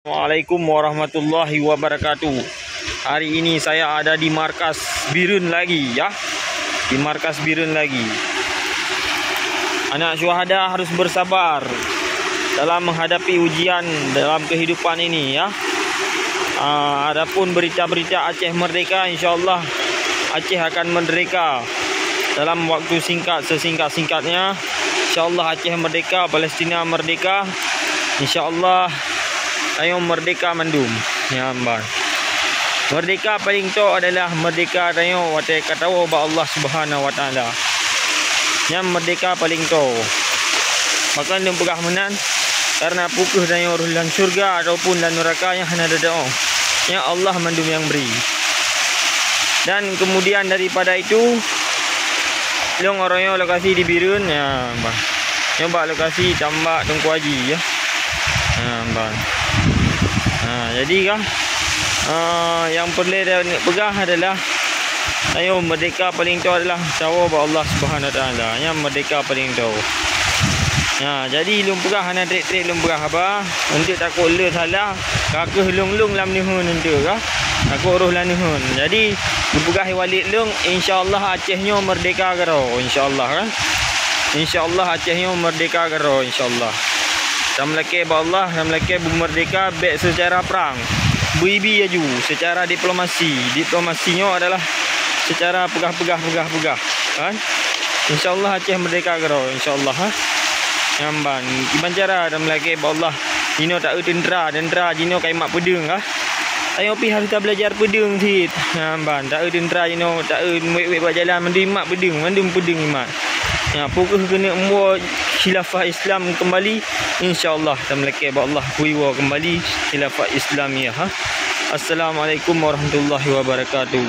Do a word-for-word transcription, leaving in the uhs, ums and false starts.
Assalamualaikum warahmatullahi wabarakatuh. Hari ini saya ada di markas Bireuen lagi, ya. Di markas Bireuen lagi. Anak syuhada harus bersabar dalam menghadapi ujian dalam kehidupan ini, ya. Ah, adapun berita-berita Aceh Merdeka, insyaallah Aceh akan merdeka dalam waktu singkat, sesingkat-singkatnya. Insyaallah Aceh merdeka, Palestina merdeka. Insyaallah tanyoe merdeka mandum. Nyan ban. Merdeka paling toh adalah merdeka tanyoe watée ka tawoe bak Allah Subhanahu wa Taala. Nyan merdeka paling toh. Bahkan lôn peugah meunan, karena peu kheueh tanyoe rhoh lam syurga ataupun lam nuraka nyang hana tatu'oh. Nyan Allah mandum nyang bri. Dan kemudian daripada itu, lôn uroe nyoe lokasi di Bireuen, ya, bah. Nyoe bak lokasi tambak Teungku Haji, ya. Ha, bah. Ha, jadi kan, ah, nyang peureulée tapeugah adalah, ayo, merdeka paling toh adalah tawoe bak Allah Subhanahu Wa Taala. Nyan merdeka paling toh. Ha, jadi lôn peugah hana treb-treb lôn peugah haba. Eunteuk takot le salah, ka kheueh lôn-lôn lam neuheun eunteuk ka. Takot roh lam neuheun. Jadi, geupeugah Walid lôn, insya Allah Aceh nyoe merdeka keudroe, insya Allah kan. Insya Allah Aceh nyoe merdeka keudroe, insya Allah. Tameulakée bak Allah, tameulakée beumerdeka bék seucara prang. Beu-ibi laju, seucara diplomasi. Diplomasi nyoe adalah seucara peugah-peugah, peugah-peugah, kan. Insya Allah Aceh merdeka keudroe, insya Allah, ha. Nyan ban, kiban cara tameulakée bak Allah. Jinoe taeu teuntra, teuntra jinoe ka imat peudeueng, ha. Tanyoe pih harôh tabeuleujah peudeueng cit. Nyan ban, taeu teuntra jinoe, taeu wék-wék bak jalan, mandum imat peudeueng, mandum peudeueng imat. Nyan, peu kheueh keuneuk muwoe khilafah Islam keumbali, insya Allah tameulakée bak Allah, kuwoe keumbali khilafah Islamiyah, ha. Assalamualaikum warahmatullahi wabarakatuh.